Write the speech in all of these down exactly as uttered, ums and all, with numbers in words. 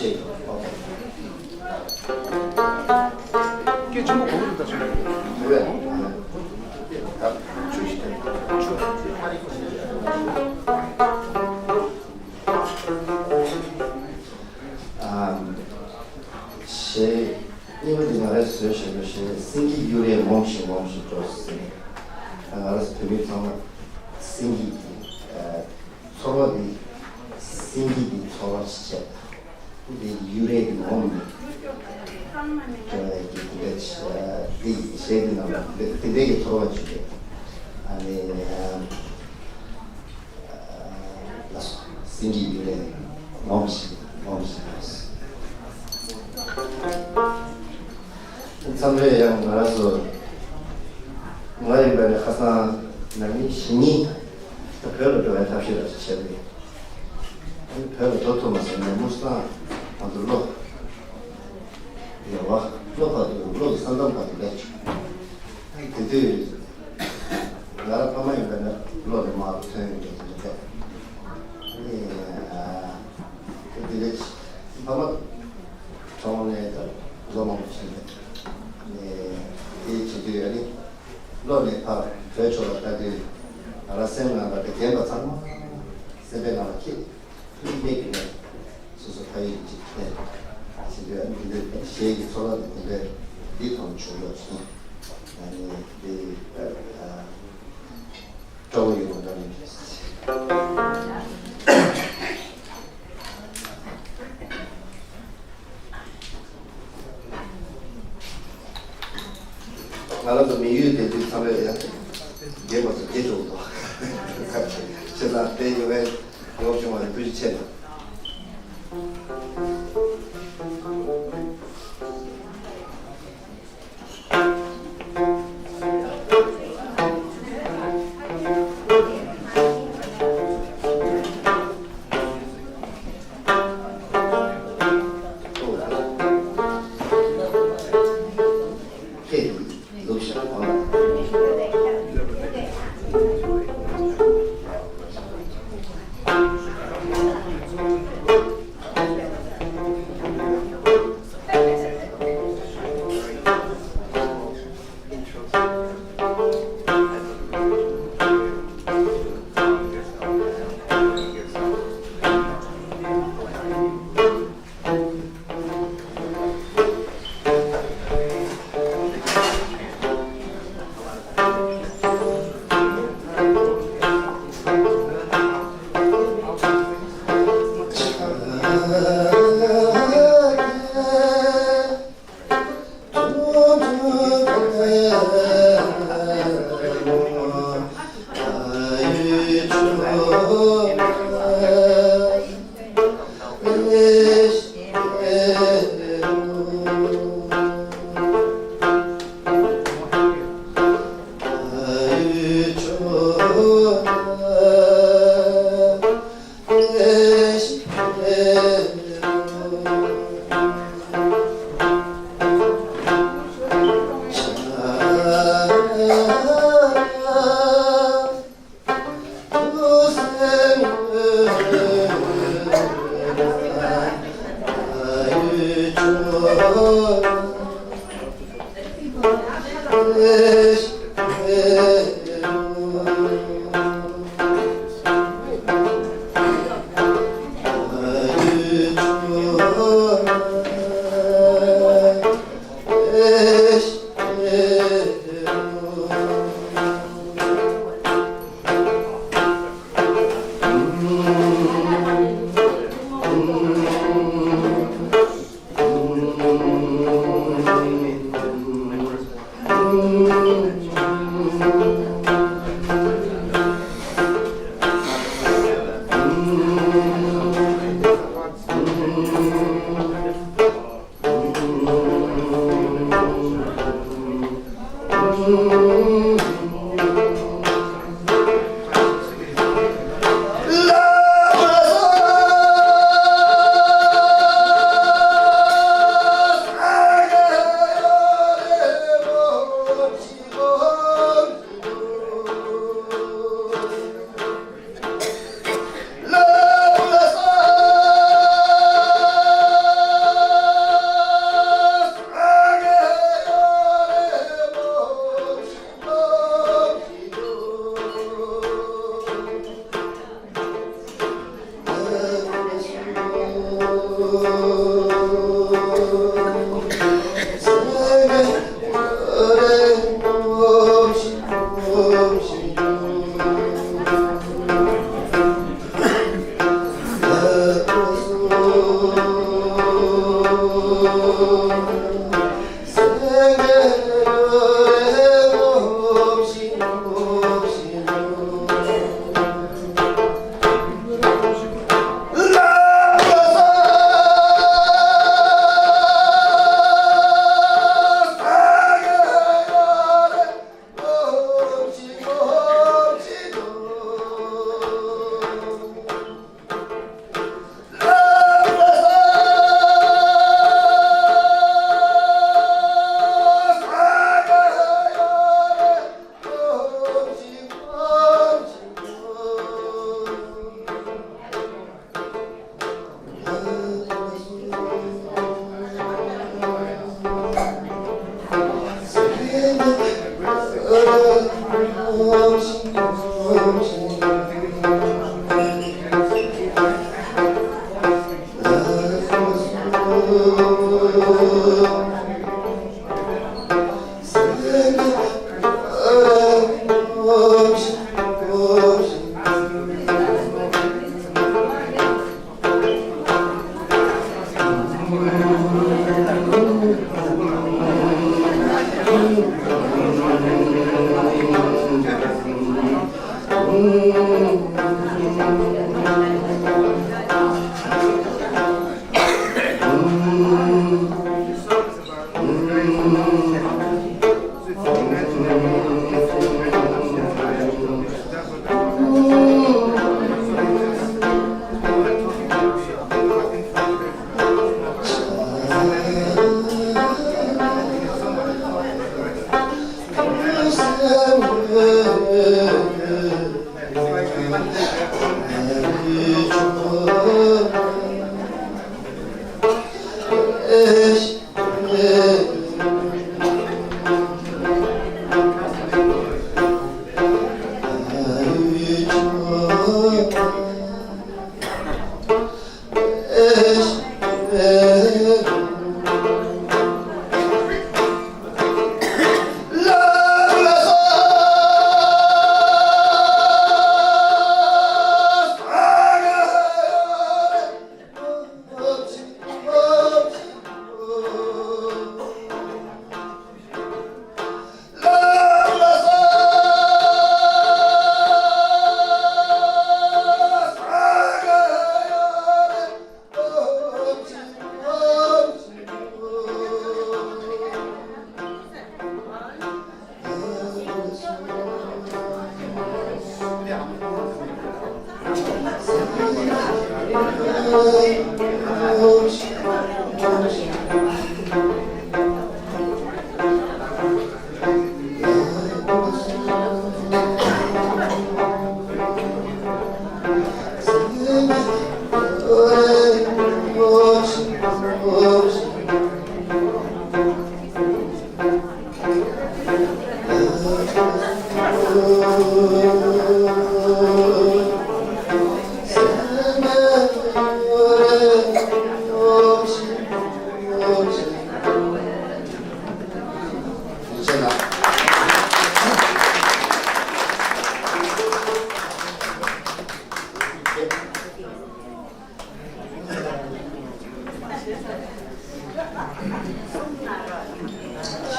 ཅེས། ཆེན་པོ་གོང་དུ་ད་སོང་། ཞེས། གཉིས་པ་འདི་ང་རས་བཟོས་བཞག་རྒྱུ་ཞེས། སེང་གེ་གཡུ་རལ་ངོམས་ཤིག་ངོམས་ཤིག་འགྲོ་ཟེར། ང་རས་བོད་མི་ཚང་མ་སེང་གེ་གི་ཚོར་བ་འདི། སེང་གེ་གི་ཚོར་བ་ཞིག་བྱས། འདི་གཡུ་རལ་གྱི་ངོམས་ནས་འགྲོ་བའི་གི་དེ་འདྲ་འདི་གཞས་འདི་ནང་ལ་དེ་འདྲའི་གི་ཚོར་བ་བྱུང་སྟེ། ཨ་ནི། ལགས་སོ། སེང་གེ་གཡུ་རལ་ངོམས་ཤིག་ངོམས་ཤིག་མཚམས་རེ་ཡང་ང་རང་ཚོ། ང་ཡིན་པ་ནི་ཁ་སང་ན་ནིང་ཞེ་གཉིས་ད་བོད་ལ་འགྲོ་བའི་ཐབས་ཤེས་ལ་བྱས་ཏེ། བོད་ལ་འགྲོ་ཐུབ་མ་སོང་ནས་དམུ་སང་ང་ཚོ་བློ་ཡོད་པ། བློ་བར་དུ་བློ་གི་ས་མཚམས་བར་དུ་སླེབས་བྱུང་། དེ་དུས། ང་རང་ཕ་མ་ཡིན་པ་ན་བློ་ནས་མར་ཐོན་ཡོང་གི་འདུག་གས། ཨ་ནི། དེ་ལས་ཕ་མ་གྲོངས་ནས་ད་ལོ་མང་པོ་ཕྱིན་པས། ཨ་ནི། དེ་བྱེད་དུས་ཨ་ནི། བློ་ནས་ཕར་བྲོས་ཆོག་ལ་ལྟ་དུས། ང་རང་སེམས་ནང་ལ་དེ་རྒན་པ་ཚང་མ་སེམས་པའི་ནང་ལ་འཁྱེར། ཀུན་གྱིས་ནས་སོ་སོ་ཕ་ཡུལ་གྱི་ཅིག་ནས་ཞིག་ལ་འདི་འདྲའི་གཞས་ཀྱི་ཚོར་བ་དེ་འདི་འདྲའི་འདི་མཐོང་བྱུང་ཡོད་སོང་། ཨ་ནི་འདི་སྤྲོ་བོ་ཡོད་པ་འདྲ་མི་འདུག་ང་རང་ཚོ་མི་ཡུལ་དེ་དུས་ཚང་མས་ཡང་རྒན་པ་ཚོ་དགྱེས་འགྲོ་འདུག་ཁ་ཆེ་ཆེ་ལ་དེ་ཡོད་པའི་ཡོང་བྱུང་བ་ལ་ཐུགས་རྗེ་ཆེ།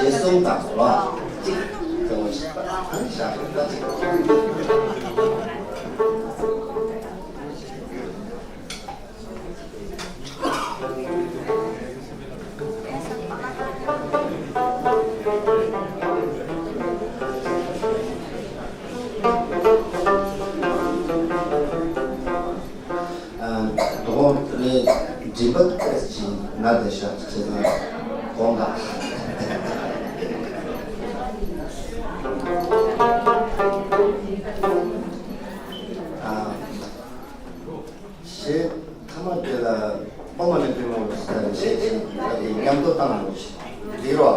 ཞེས་གསུངས་དང་ལོ། གཅིག་ཙམ་ཞིག་བཞག་ད་གཅིག་དོ་ནས་མགྲིན་པ་ཏོག་ཙམ་ན་བསྡད་ཤག་བྱས་ཙང་དགོངས་དག་ཞེས་ཐ་མ་དེ་ལ་དཔའ་མོ་ནས་པུས་མོ་ཟེར་ཞེས་ཞེས་ད་དེ་མཉམ་དུ་བཏང་རོགས་ཞེས་འདི་རོ།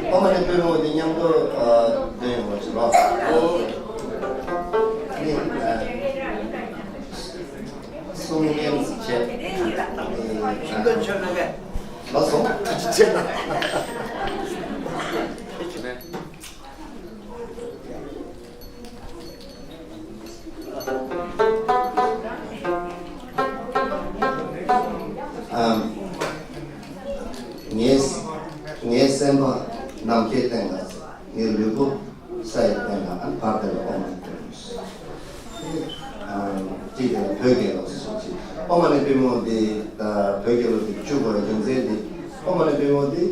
དཔའ་མོ་ནས་པུས་མོ་དེ་མཉམ་དུ་འདོན་ཡོང་བ་ཞིག་རོ། ནི་གསུང་ཉན་བྱས། ལགས་སོ། ངས་ ངའི་སེམས་པ་ནམ་མཁའི་སྟེང་ལ། ངའི་ལུས་པོ་ས་ཡི་སྟེང་ལ། ཨ་ནི་བར་དེ་ལ་ཨོཾ་མ་ཎི་པདྨེ། ཨ་ཅིག་དེ་ལ་བོད་རྒྱལ་ལོ་ཟེར་ཅིག་ཨོཾ་མ་ཎི་པདྨེ་འདི་ད་བོད་རྒྱལ་ལོ་འདི་བཅུག་པའི་རྒྱུ་མཚན་འདི། ཨོཾ་མ་ཎི་པདྨེ་འདི་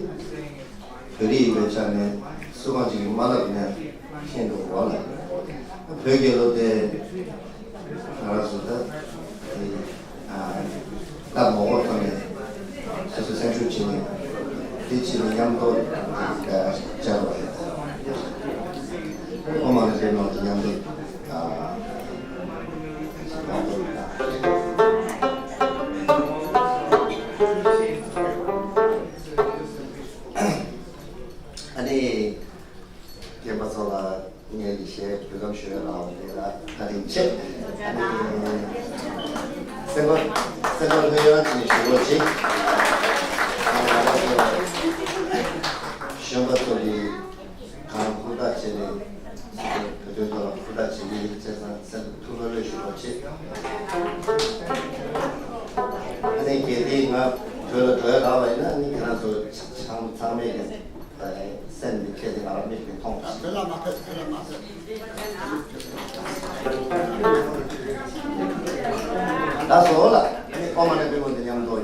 བོད་རིགས་ཡིན་པའི་ཆ་ནས་སུ་གང་ཅིག་གིས་མ་ལབ་ན་ཤེས་འགྲོ་བ་ལ། བོད་རྒྱལ་ལོ་དེ་ང་རང་ཚོ་ད་དེ་ཨ་སྟབས་མ་བདེ་ཐོག་ནས་སོ་སོ་སེམས་ཤུགས་ཆེ་ནས་དེ་ཕྱིར་མཉམ་དུ་བཅར་བ་རེད། ཨོཾ་མ་ཎི་པདྨེ་དེ་མཉམ་དུ་ཨ་མཉམ་དུ། ཨ་ནི། རྒན་པ་ཚོ་ལ་ངས་ཀྱི་གཞས་འབུལ་གཏམ་ཞུ་ཡ་ལ་འོང་དེ་ལ་བཀའ་དྲིན་ཆེ། ཨ་ནི་སེམས་པ་སེམས་པ་ལྷོད་ཡངས་ཅིག་ཞུ་རོགས་གྱིས། ཨ་ང་རང་ཚོ་གཞོན་པ་ཚོ་གིས་གང་ཧུར་ཐག་བྱས་ནས་བོད་དོན་ཐོག་ལ་ཧུར་ཐག་བྱེད་ཀྱི་ཡིན། བྱས་ཙང་སེམས་པ་ཐུགས་ལྷོད་ལྷོད་ཞུ་རོགས་གྱིས། ཨ་ནི་གལ་ཏེ་ང་བོད་ལ་འགྲོ་ཡ་ལགས་པ་ཡིན་ན། ཨ་ནི་ཁྱེད་རང་ཚོ་ཚང་ཚང་མས་ཀྱི། སེམས་འདི་ཁྱེད་ཀྱི་ང་རང་མིག་གིས་མཐོང་། བོད་ལ་མ་ཕེབས། བོད་ལ་མ་ཕེབས། ལགས་སོ་ལགས། ཨོཾ་མ་ཎི་པདྨེ་འདི་མཉམ་དུ།